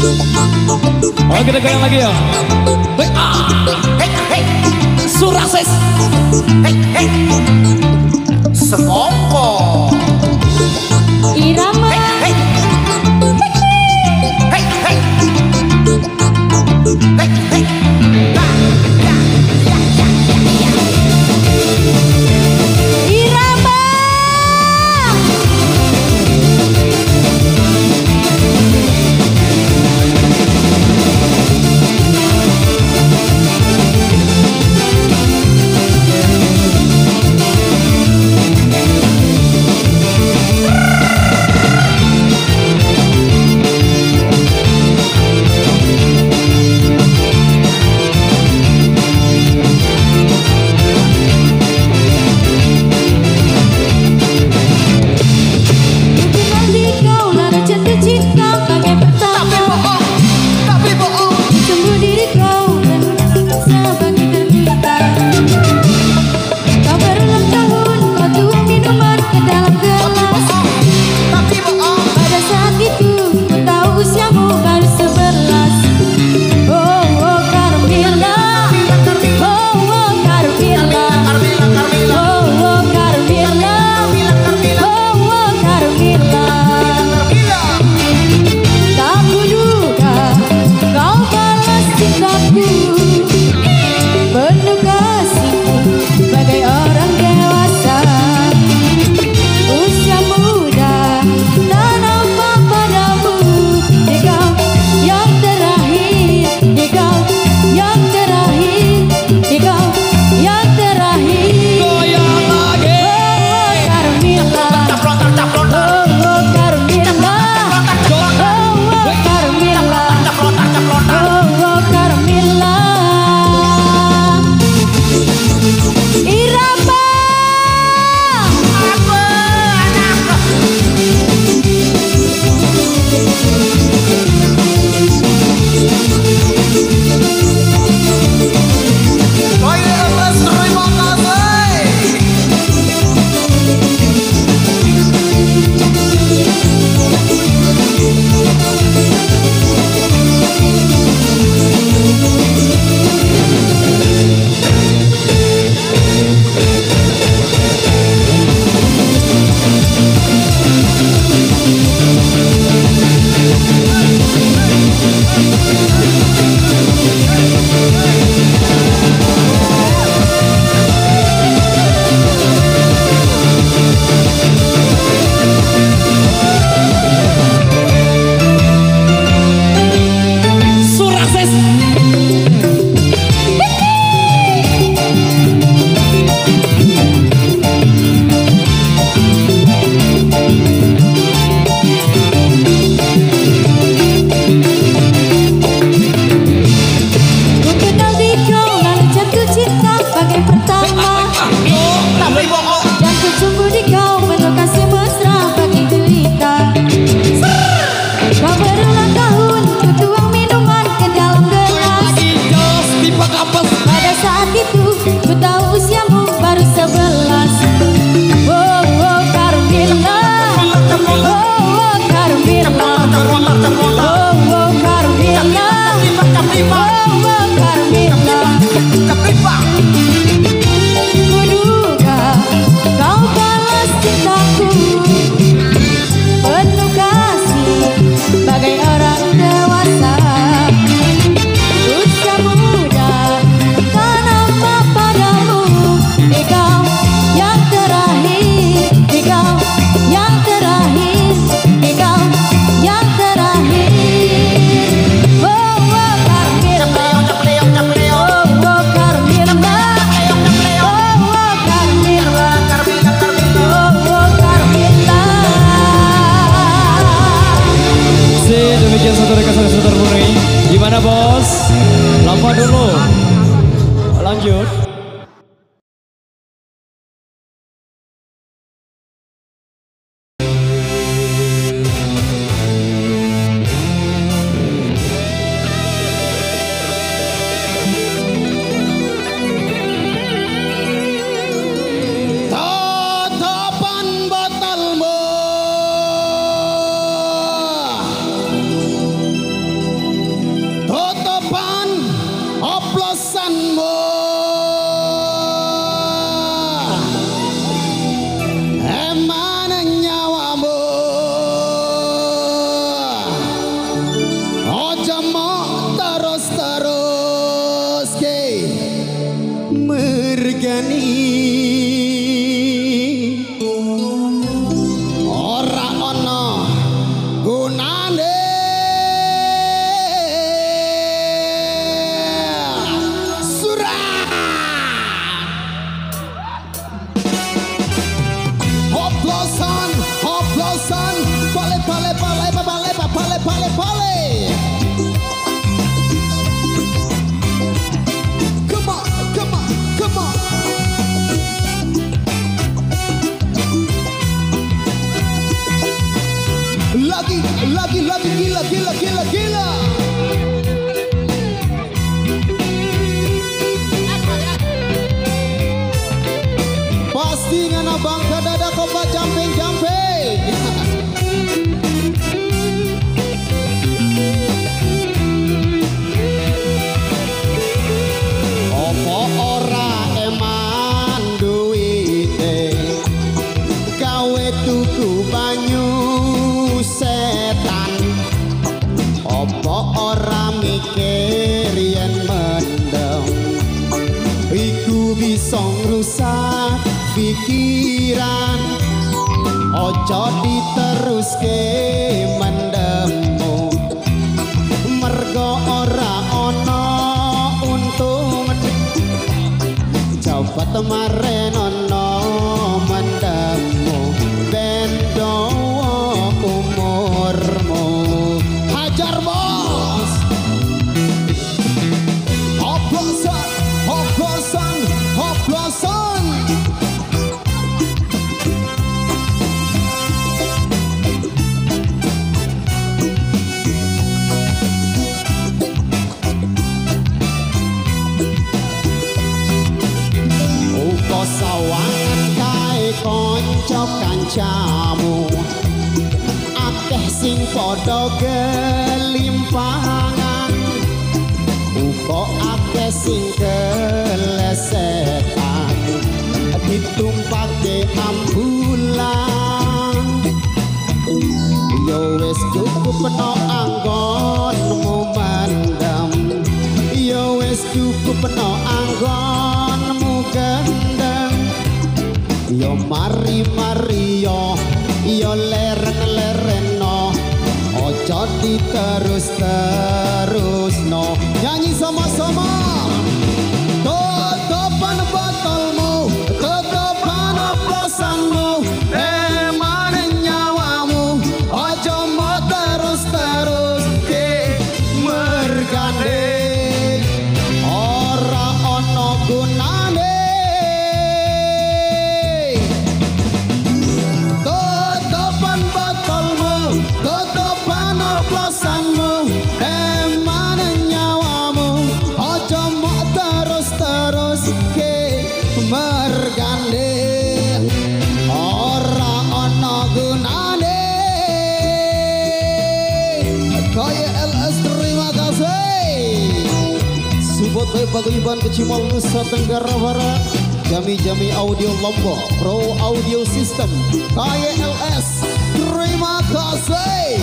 Oh, kita goyang lagi ya. Hei, ah. Hei, hei. Surases. Hei, hei. Semongko. Irama. Hei, hei. Hei, hei. Hei, hei. Ya, ya, ya, ya, ya. Irama. Gimana bos? Lompat dulu. Lanjut. Tatapan batalmu. Vale. Come on, come on, come on. Lagi, lagi, lagi, gila, gila, gila, gila. Pasti ngana bangka dada kompak jumping jumping. Opo ora eman duwite gawe tuku banyu setan. Opo ora mikir yen mendem iku bisa ngrusak pikiran. Ojo diteruske mendemmu mergo ora ana untung. Cepet marenono mendemmu ben dawa umurmu. Hajar bos. Hoplosan, hoplosan, hoplosan. Sawangan kae kanca kancamu akeh sing padha gelimpangan, uga akeh sing kelesetan ditumpake ambulan. Yo wis cukup no anggonmu mendem, yo wis cukup no anggonmu gendeng. Yo mari mari yo, yo leren leren no, ojo diterus terus no. Nyanyi sama-sama. Tutupan botolmu, tutupan oplosanmu, eman nyawamu, ojo mau terus terus ke mergane, ora ono gunane. Tutupan botolmu, tutupan oplosanmu, eman nyawamu, ojo mau terus terus ke mergane, ora ono gunane. KYLS terima kasih. Support by Paguyuban Kecimol Nusa Tenggara Barat, Jami-Jami Audio Lombok, Pro Audio System, KYLS terima kasih.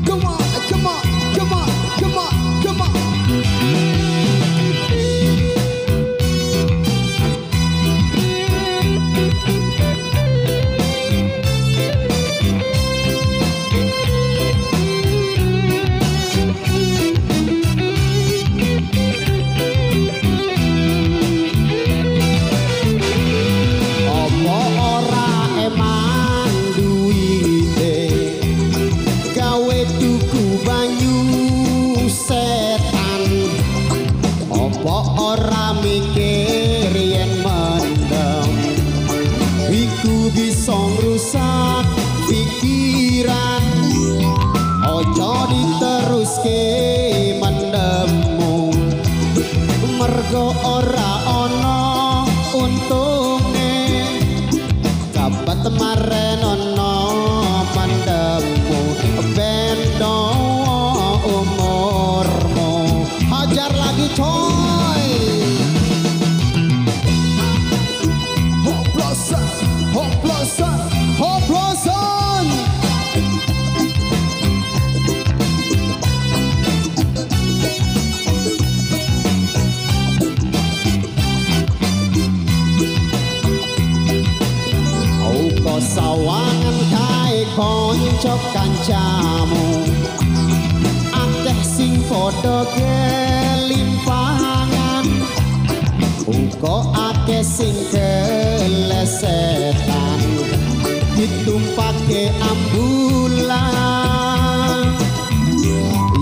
Come on, come on, come on, come on, come on. Opo ora eman duwite gawe tuku banyu setan. Opo ora mikir yen mendem iku bisa ngrusak pikiran. Ojo diteruske mendemmu mergo ora ana untunge. Kapat marenono mendemmu ben dawa umurmu. Hajar lagi coy. Hoplosan, hoplosan, hoplosan. Uga sawangan kae kanca kancamu akeh sing padha kelimpangan, uga akeh sing kelesetan ditumpake ambulan.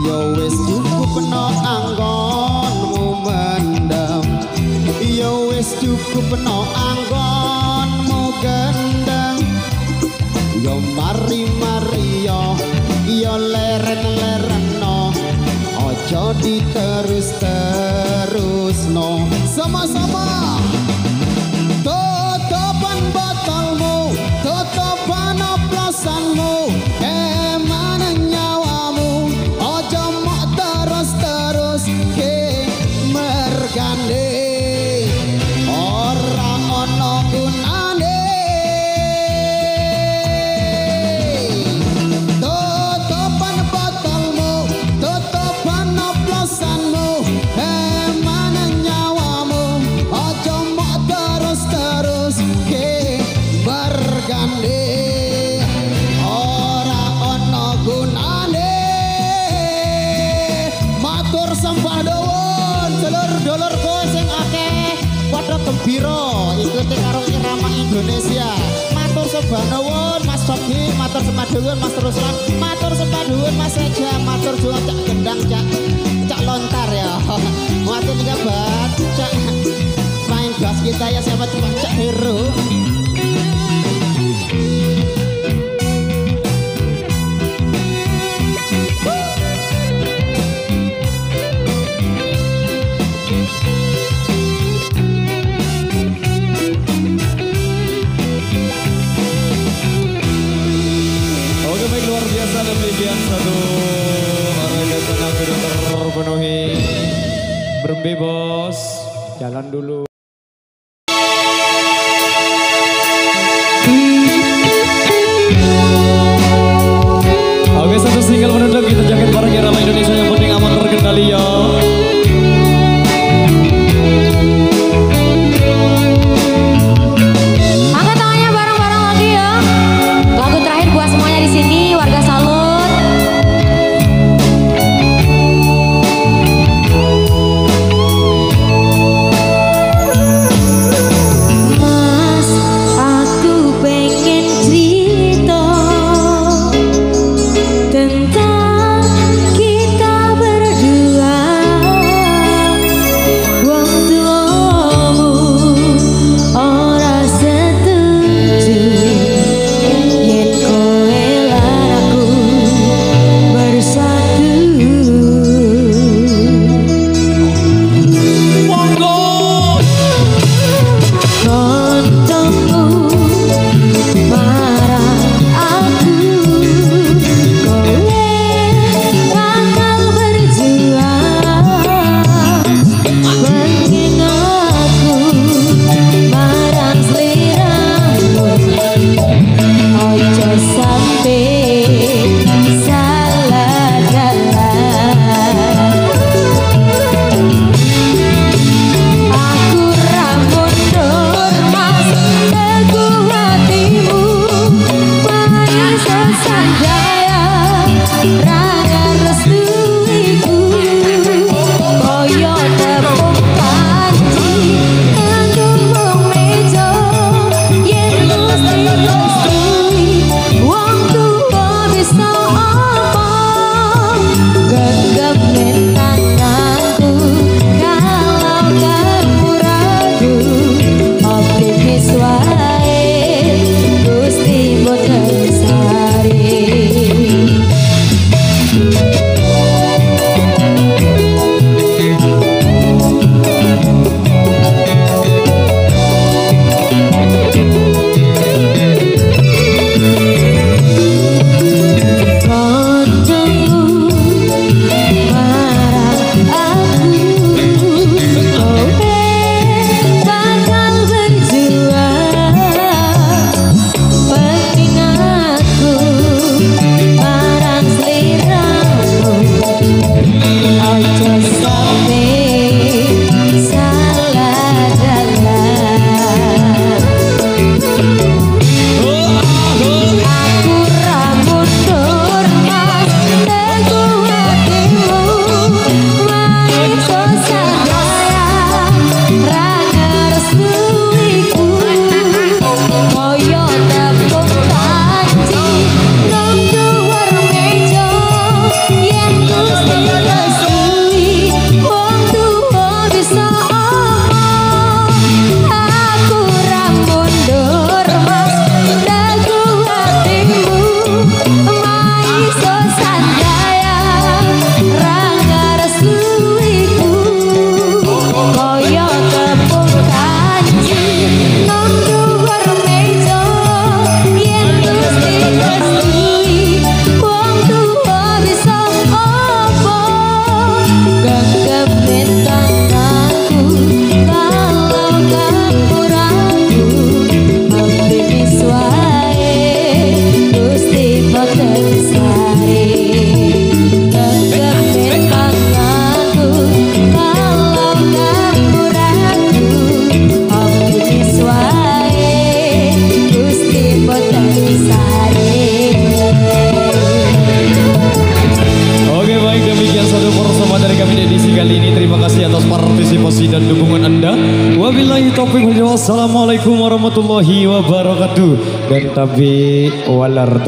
Ya wis cukup no anggonmu mendem, ya wis cukup no anggonmu gendeng. Ya mari-mari yo, ya leren-lereno, aja diterus-terusno. Sama-sama. Tutupan botolmu, tutupan oplosanmu, emane nyawamu, aja mok terus-terus ke mergane, ora ana gunane. Tutupan botolmu, tutupan oplosanmu, emane nyawamu, aja mok terus-terus ke mergane, ora ana gunane. Matur sembah nuwun dulur-dulurku sing akeh padha gembira ikuti karo irama Indonesia. Matur sembah nuwun Mas Sogi, matur sembah nuwun Mas Ruslan, matur sembah nuwun Mas Reja, matur juga Cak Gendang, Cak Lontar ya. Matur juga buat Cak main bass kita ya, siapa cuma Cak Hero. Oke baik, luar biasa demikian satu orangnya sudah terpenuhi. Berhenti bos, jalan dulu. Oke, satu single penutup kita jaket bareng irama Indonesia, yang penting aman terkendali ya. Angkat tangannya bareng-bareng lagi ya. Lagu terakhir buat semuanya di sini, warga Salut. Mas, aku pengen cerita. Boten Sari. Kekepit tanganku kalau kamu ragu, optimis wae Gusti Boten Sari. Oke baik, demikian satu persembahan dari kami di edisi kali ini. Terima kasih atas partisipasi dan dukungan Anda. Wabillahi taufiq wal hidayah. Wassalamualaikum warahmatullahi wabarakatuh. Dan tabi walar.